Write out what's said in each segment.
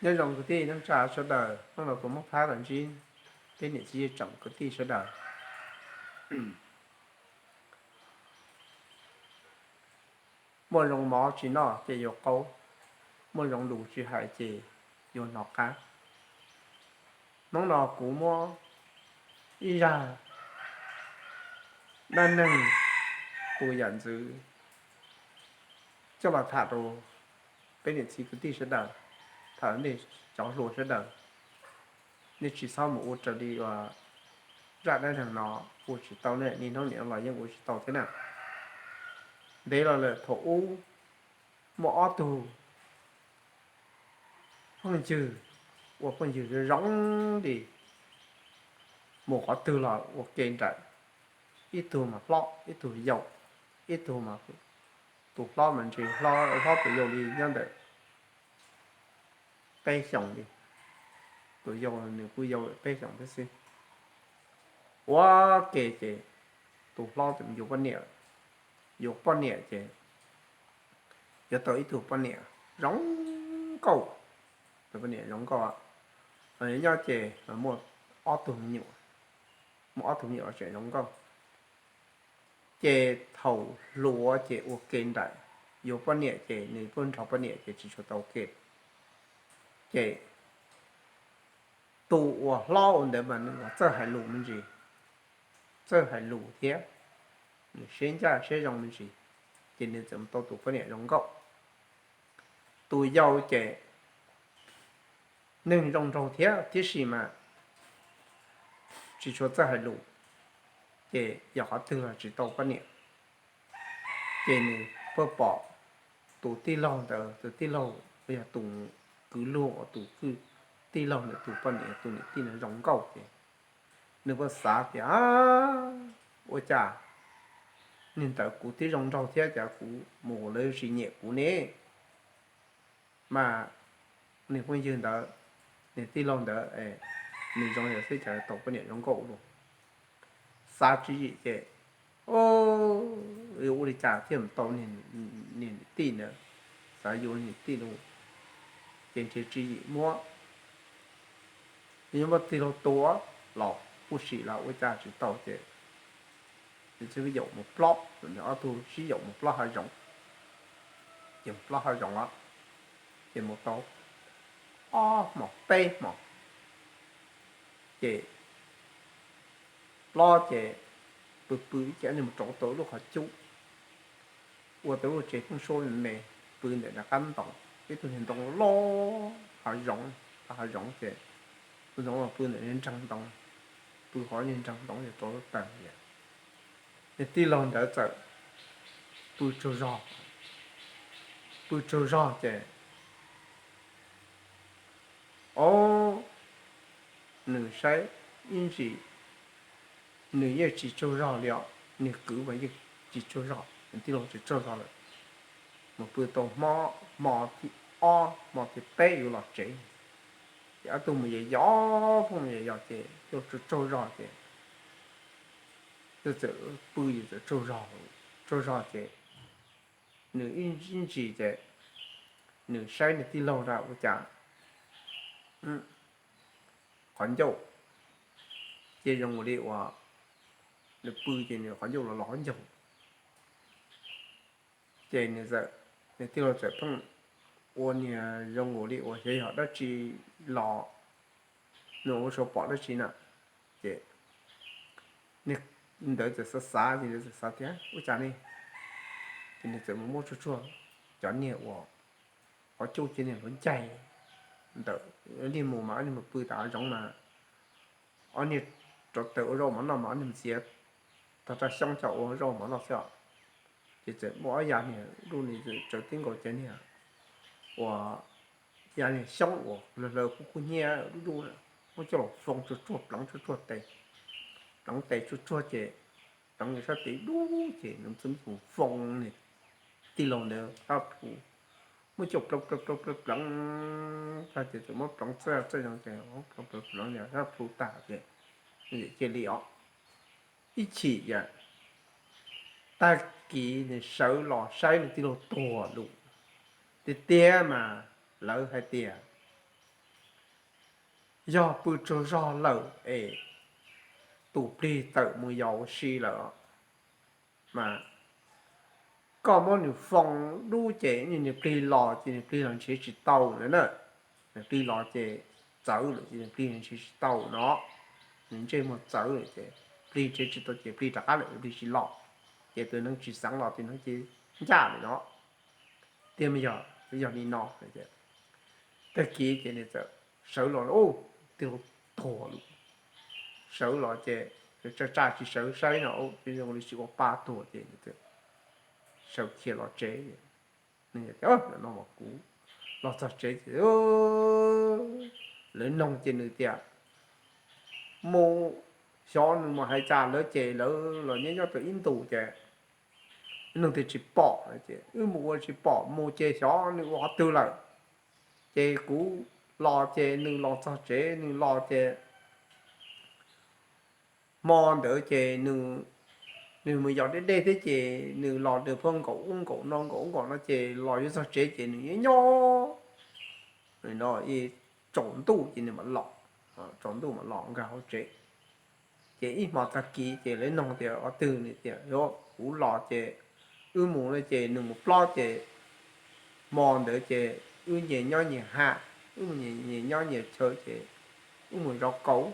Nyob zoo kwv tij neej tsa sawv daws, hnub no kuv muab phab los ntsib peb niam txiv tsoom kwv tij sawv daws. Muaj zoo mov tsis noj ces yuav qaug, muaj zoo lus tsis hais ces yuav hnov qab. Hnub no kuv muab ib zaj dab neeg tus yam ntxwv coj los tham rau peb niam txiv kwv tij sawv daws, tham nej cov hluas sawv daws. Nej tsis txhob mus ua raws li uas zaj dab neeg no ua tsis tau ne, niaj hnub nim no los yeej ua tsis tau thiab na. Ntev los lawm thaum ub muaj ob tug phooj ywg, ua phooj ywg zoo li, mus qhov twg los ua ke nraim, ib tug mas hlob ib tug yau, ib tug mas, tus hlob mas ntse hlob, hlob tus yau li nyob ntawm peb xyoos li, tus yau nws kuj yau peb xyoos thiab xwb. Ua ke ces tus hlob txawm yuav poj niam, yuav poj niam ces yuav tau ib tug poj niam zoo nkauj, tus poj niam zoo nkauj, nyob ces muaj ob tug me nyuam, muaj ob tug me nyuam los tseem zoo nkauj. Ces thaum hluas ces ua ke nraim, yuav poj niam ces nws pheej nrog poj niam ces tsis tshua tau ua ke. Ces tus uas hlob ua ntawd mas nws txawj hais lus me ntsis, txawj hais lus thiab nws siab ncaj siab zoo me ntsis, ces nws txawm mus tau tus poj niam zoo nkauj. Tus yau ces neeg zoo nraug thiab tiam sis mas tsis tshua txawj hais lus, ces yog qhov twg los tsis tau poj niam. Ces nws pheej pom tus tij laug ntawd, tus tij laug yog tus kwv luag uas tus kwv tij laug ntawd tus poj niam, tus niam tij no zoo nkauj ces nws pheej xav tias, ua cas niag ntawd kuv twb zoo nraug thiab cas kuv mus lawv tsis nyiam kuv ne? Mas niag phooj ywg ntawd, niag tij laug ntawd, nws zoo yam xwb cas tau poj niam zoo nkauj ua luaj. Xav tswv yim ces, ua li cas thiaj mus tau niag niam tij ntawd, xav yuav niam tij no, ces nrhiav tswv yim muab, muab tij laug tua los kuj sim los ua cas tsis tau ces nws thiaj yaum mus plob, ob tug sib yaum mus plob hav zoov. Ces mus plob hav zoov os, ces mus tau ob hmos peb hmos, ces plob ces pw pw ib ce mus rauv tau lub qhov cub, ua tau lub tsev pheeb suab me me, pw ntawm nram qab ntoo, ib tug niag ntoo loj hav zoov, hav zoov ces tus ntoo los pw ntawm niag nraag ntoo, pw hauv niag nraag ntoo ces rau lub taws tias, niag tij laug ntawd txawm pw tsaug zog, pw tsaug zog ces, o, nws saib ib ntsis, nws yeej tsis tsaug zog li os, nws kwv mas yeej tsis tsaug zog, nws tij laug tsis tsaug zog lawm. Mus pw tau hmo, hmo thib ob hmo thib peb yuav los tsev, ces ob tug mus yos yos, pheej mus yos yos ces tij laug tsaug zog ces txawm pw ces txawm tsaug zog, tsaug zog ces nws ib ntsis ces nws saib nws tij laug na ua cas qhov ncauj ces zoo li uas nws pw ces nws qhov ncauj los los qhov ncaug. Ces nws txawm, nws tij laug txawm pheej ua niag zoo nkaus li uas xyov yog dab tsi los, nws ua suav pom dab tsi na. Ces niag ntawd txawm xav xav ces nws txawm xav tias ua cas ne, ces nws txawm mus muab tsuag tsuag cov niag uas qhov cub ces niag hluav ncaig ntawm, niag mus mas ob niag mus pw tas hav zoov mas ob niag rauv taws ua zaub mov noj mas ob niag mus txiav tag raj xyoob coj ua zaub mov noj xwb os. Ces txawm muaj ob yav niag lub ni txawm tib nkaus cov niag uas yav niag xyoob uas hlawv hlawv kub kub hnyiab dub dub, muab coj los foo tsuag tsuag pleev tsuag tsuag tes, pleev tes tsuag tsuag ces pleev sab tes dub ces nws txawm mus foo niag tij laug ntawd sab plhu, muab coj pleev pleev pleev pleev pleev tag ces txawm muab pleev txaj txaj zoo ces pleev pleev pleev sab plhu tag ces cia li os. Ib chim ces tag kis nws sawv los saib nws tij laug tuag lawm. Tiag tiag mas lawv hais tias yog pw tsaug zog lawm es tus plig tawm mus yos ua si lawm mas koj muab nws foo dub ces nws plig los ces nws plig los nrhiav tsis tau na. Nws plig los ces txawv lawm ces nws plig los nrhiav tsis tau no. Nws ntsej muag txawv lawm ces plig nrhiav tsis tau ces plig rov qab lawm, plig tsis los. Ces tus neeg tsis xeev los tus neeg ces ncaj lawm no. Tiag mas yog, yog li no. Tag kis ces nws txawm sawv los, ub, tij laug tuag lawm. Sawv los ces tsa tsa tsis sawv saib no, zoo li tsis ua pa tuag ces sawv khiav los tsev. No mas kuv los txog tsev ces lawv noog ces nws tias mus, xyov nws mus hais cas lawv ces lawv los nyob nyob tau ib ntus ces nws tias tsis pom, ces wb mus ua tsis pom, mus ces xyov nws ua qhov twg lawm. Ces kuv los ces nws los txog tsev, nws los ces hmo ntawd ces nws, nws mus yos deb deb thiab ces nws los nws pheej nkaum ub nkaum no nkaum ub nkaum no ces los yuav txog tsev ces nws nyob nyob no, tsaus ntuj ces nws mam los, tsaus ntuj mam los nkag hauv tsev. Ces ib hmo tag kis ces lawv noog tias ua twg, nws tias yog kuv los ces wb mus no ces nws mus plob ces hmo ntawd ces wb nyias nyob nyias ha, wb mus nyias nyob nyias chaw ces wb mus zov kauv,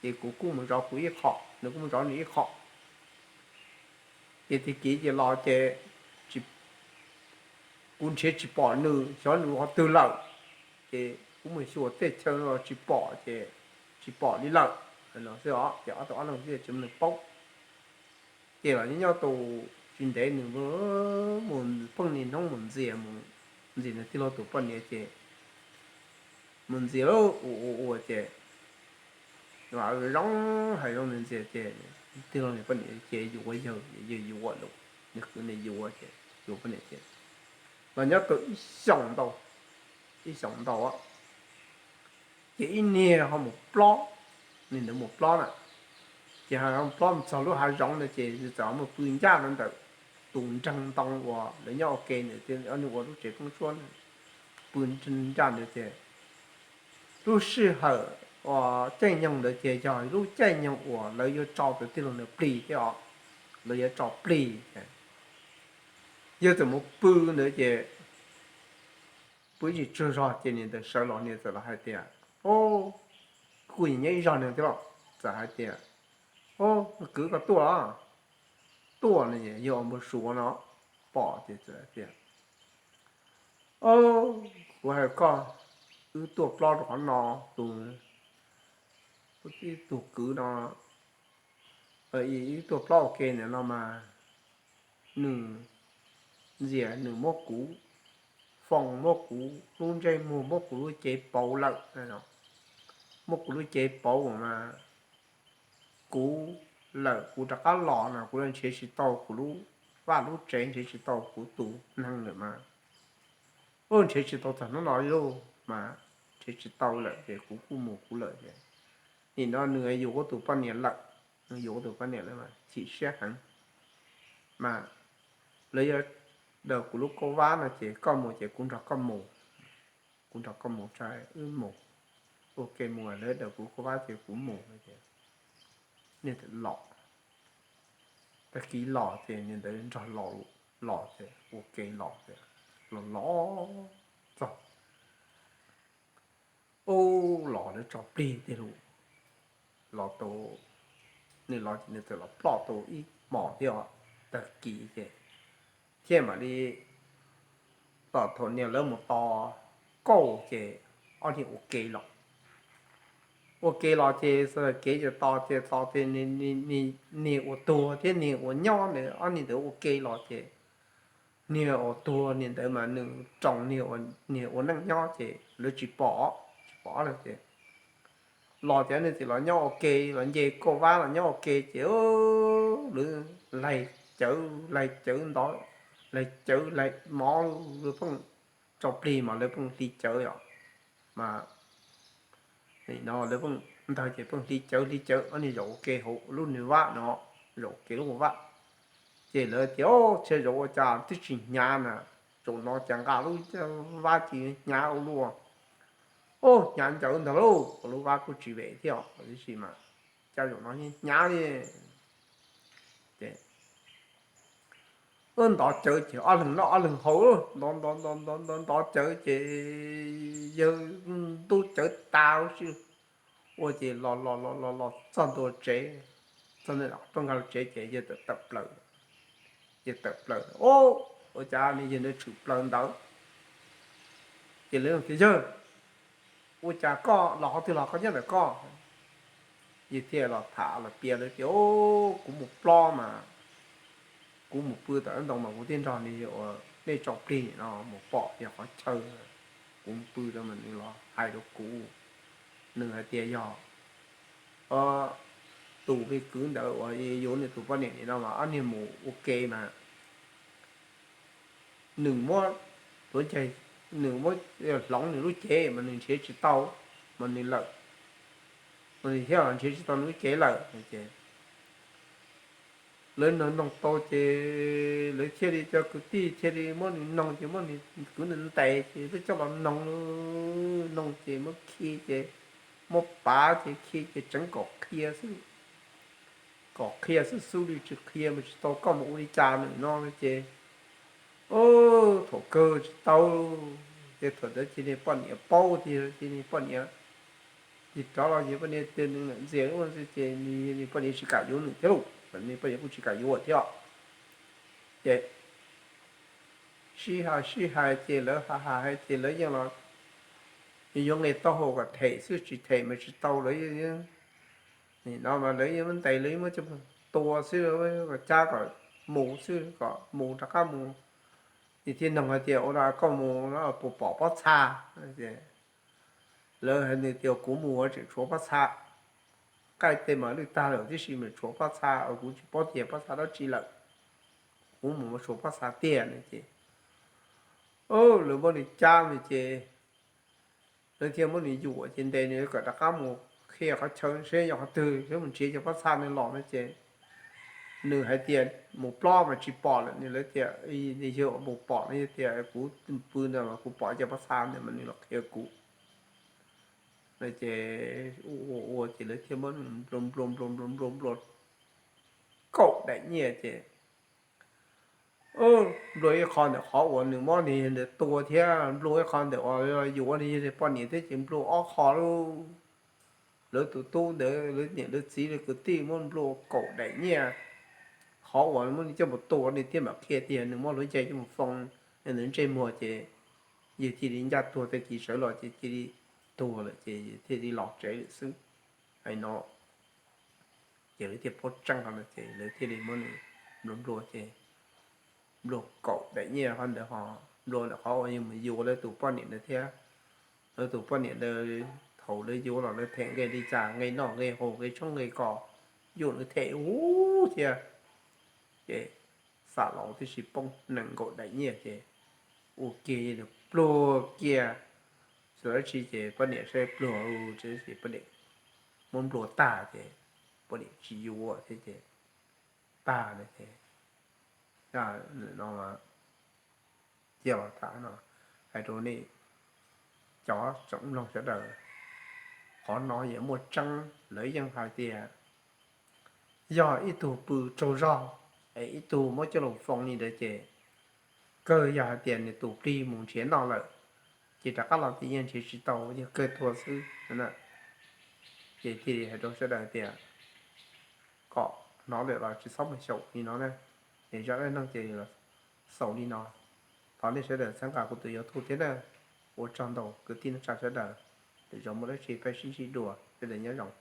ces kuv kuj mus zov kuv ib qho, nws kuj mus zov nws ib qho. Ces tag kis ces los ces kuv nrhiav tsis pom nws, xyov nws ua qhov twg lawm. Ces kuv mus xyuas tej chaw no los tsis pom ces tsis pom li lawm. Xwb os, ces ob tug ob leeg thiaj tsis muaj neeg paub. Ces los nyob nyob tau tsis ntev nws mus pheej niaj hnub mus ntxias, mus ntxias nws tij laug tus poj niam ces mus ntxias ua ua ua ces zoo hais zoo ntxias ces tij laug nws poj niam ces yuav yawg, yawg yuav lawm, nws kwv nws yuav ces yuav poj niam ces los nyob tau ib xyoos ntau, ib xyoos ntau ces ib niag ho mus plob, niag ntawd mus plob na, ces ho mus plob mus txog lub hav zoov ntawd ces nws txawm muaj pw ncaj no ntawm tus nreeg ntoo uas lawv nyob ua ke ntawd, nws ua lub tsev poob suab, pw ncaj ntawd ces lub sij hawm uas caij nyoog ntawd ces yog lub caij nyoog uas lawv yuav tso tus tij laug ntawd plig thiab os, lawv yuav tso plig. Yawg txawm mus pw ntawd ces pw ib tsam tsaug zog ces niag ntawd sawv los, niag txawm los hais tias, o, kuj nyob ib zog niag thiab los, txawm hais tias, o, kwv koj tuaj los? Tuaj no yog ua npau suav no, pom ces txawm hais tias, o, kuv hais koj, wb tuaj plob rau qhov no, tus, tus kwv no, wb tuaj plob ua ke ntawm no mas nws ntxias, nws muab kuv foo, muab kuv lub ntsej muag, muab kuv lub cev pauv lawm, muab kuv lub cev pauv mas kuv lawm, kuv rov qab los no kuv yuav nrhiav tsis tau kuv lub vaj lub tsev, nrhiav tsis tau kuv tus neeg lawm mas, u, nrhiav tsis tau txog hnub no lauj mas, nrhiav tsis tau lawm ces kuv kuj mus kuv lawm ces nim no nws yuav kuv tus poj niam lawm, nws yuav kuv tus poj niam lawm mas chim siab heev. Mas lawv yuav daws kuv lub kauj vab no ces koj mus ces kuv nrog koj mus, kuv nrog koj mus, tsa wb mus ua ke mus, lawv daws kuv lub kauj vab ces kuv mus no ces niag ntawd los. Tag kis los ces niag ntawd nrog los, los ces ua ke los ces los los txog, u, los lawv tso plig tiag lauj. Los tau, nws los ces nws txawm los ploj tau ib hmos thiab, tag kis ces thiaj mam li tom thaum niag lawv mus tos kauj ces ob niag ua ke los. Ua ke los ces txog kev ces tos ces tos ces niag uas tuag thiab niag uas nyob ntawd ob niag ntawd ua ke los ces niag uas tuag niag ntawd mas nws roos niag, niag ua neej nyob ces lawv tsis pom, tsis pom lawm ces los ces ob niag txawm los nyob ua ke, los nce kauj vab los nyob ua ke ces lawv laig cawv, laig cawv ntov, laig cawv laig mov, lawv pheej tso plig mas lawv pheej hli cawv yom. Mas no lawv pheej ntawd ces pheej hli cawv hli cawv, ob niag zaum ua ke hauv lub niag vab no, zaum ua ke lub vab. Ces lawv tias, o, tshe zaum ua cas twb tsis hnyav na, zaum no cas nqa lub vab ces hnyav ua luaj. Ub, hnyav ncaws ntag lauj, lub vab kuj tsis vem thiab os, tiam sis mas cas zaum no hnyav li. Ces ub, ntov cawv ces ob leeg noj ob leeg haus, ntov ntov ntov ntov ntov ntov cawv ces yawg ntub cawv tas huv si. Ua ces los los los los los txog ntua tsev, txog ntua rooj nkag tsev ces yawg tawm plaws, yawg tawm plaws, ub, ua cas nws yawg ntawd tshwm plaws ntawd. Ces lawv tias, yawg, ua cas koj los qhov twg los koj nyob ntawm koj? Yawg thiaj los tham los piav lawv tias, kuv mus plob mas, kuv mus pw tom ntoo mas kuv thiaj nrog nws, uas nej tso plig no mus pom yog qhov chaw, kuv mus pw rau mas nws los hais rau kuv, nws hais tias yog tus me kwv ntawd uas yuav nws tus poj niam nim no mas ob niag mus ua ke mas nws muab tuav ncaig, nws muab hloov nws lub cev mas nws nrhiav tsis tau, mas nws lawm, mas nws thiaj los nrhiav tsis tau nws lub cev lawm no ces lawv noog noog tau ces lawv thiaj li, cov kwv tij thiaj li muab nws noog ces muab nws kwv nws ntes ces lawv coj los noog, noog ces muab khi ces muab pav ces khi ces tseev kom qhia xwb, kom qhia xwb xwb li, tsis qhia mas tsis tau koj mus ua li cas nws no ces, thaum kawg tsis tau, ces thaum ntawd cia li poj niam paub tias cia li poj niam tig rov los ces poj niam tias nws ntxias ua ces nws poj niam tsis kam yuav nws thiab lauj, nws poj niam kuj tsis kam yuav thiab. Ces sib hais sib hais ces lawv hais hais ces lawv yeej los yuav nqe taub hau kom them xwb, tsis them mas tsis tau, lawv yeej, nim no mas lawv yeej muab ntes, lawv yeej muab coj mus tua xwb, kom cab kom mus xwb, kom mus rov qab mus. Ces thiaj noog hais tias ua no koj mus no puas pom pob txha? Lawv hais nws tias kuv mus tseem tshuav pob txha, qaij tej mas lwj tag lawm tib si mas tshuav pob txha, kuv tsis paub tias pob txha dab tsi lawm, kuv mus tshuav pob txha tiag no ces lawv muab nws cab mus ces lawv thiaj muab nws yuam ces ntes nws kom rov qab mus qhia qhov chaw seb yog qhov twg, seb mus nrhiav cov pob txha no los no ces nws hais tias mus plob mas tsis pom lawm, nws lawv tias, nws yawg mus pom no yog tias kuv pw ntawd mas kuv pom cov pob txha ntawd mas nws los qhia kuv no ces ua ua ces lawv thiaj muab nws nplua nplua nplua nplua nplua nplua kaum daim nyiaj ces nplua ib qho ntawm qhov uas nws muab nws ntawd tua thiab nplua ib qho ntawm uas yuav nws poj niam thiab ces nplua ob qho lauj. Lawv tus tub ntawd lawv niam lawv txiv lawv kwv tij muab nplua kaum daim nyiaj. Qhov uas muab nws coj mus tua nws thiaj mam qhia tias nws muab hluav ncaig coj mus foo nws ntsej muag ces yawg cia li ncaj tuag tag kis sawv los ces cia li tuag lawm ces thiaj li los tsev lawm xwb. Hais no ces lawv thiaj paub tseeb qhov no ces lawv thiaj li muab nws nplua nplua ces nplua kaum daim nyiaj qhov ntawd ho nplua ntawm qhov uas yog mus yuav lawv tus poj niam ntawd thiab. Lawv tus poj niam ntawd thaum lawv yuav los lawv them nqe li cas, nqe noj nqe haus nqe tshoob nqe kos, yuav lawv them ub thiab. Ces xam laus tib si poob nees nkaum daim nyiaj ces ua kiag pluag kiag, tsis tau dab tsi ces poj niam saib pluag ces poj niam muab nplua tag ces poj niam tsis yuav thiab ces tag lawm ces no cia los tham no hais rau nej cov tsoom mloog sawv daws, qhov no yeej muaj tseeb, lawv yeej hais tias yog ib tug pw tsaug zog es ib tug muab coj los foo li ntawd ces kawg yog hais tias nws tus plig mus nrhiav noj lawm, ces rov qab los ces yeej nrhiav tsis tau, yog kawg tuag xwb. Ces thiaj li hais rau sawv daws tias kom hnov lawm los tsis txhob mus xyaum li no na, es zaj dab neeg ces xaus li no. Thov nej sawv daws txhawb nqa kuv tus YouTube thiab na. Ua tsaug ntau kwv tij neej tsa sawv daws, lwm zaus muaj dab tsi peb sib ntsib dua, sawv daws nyob zoo.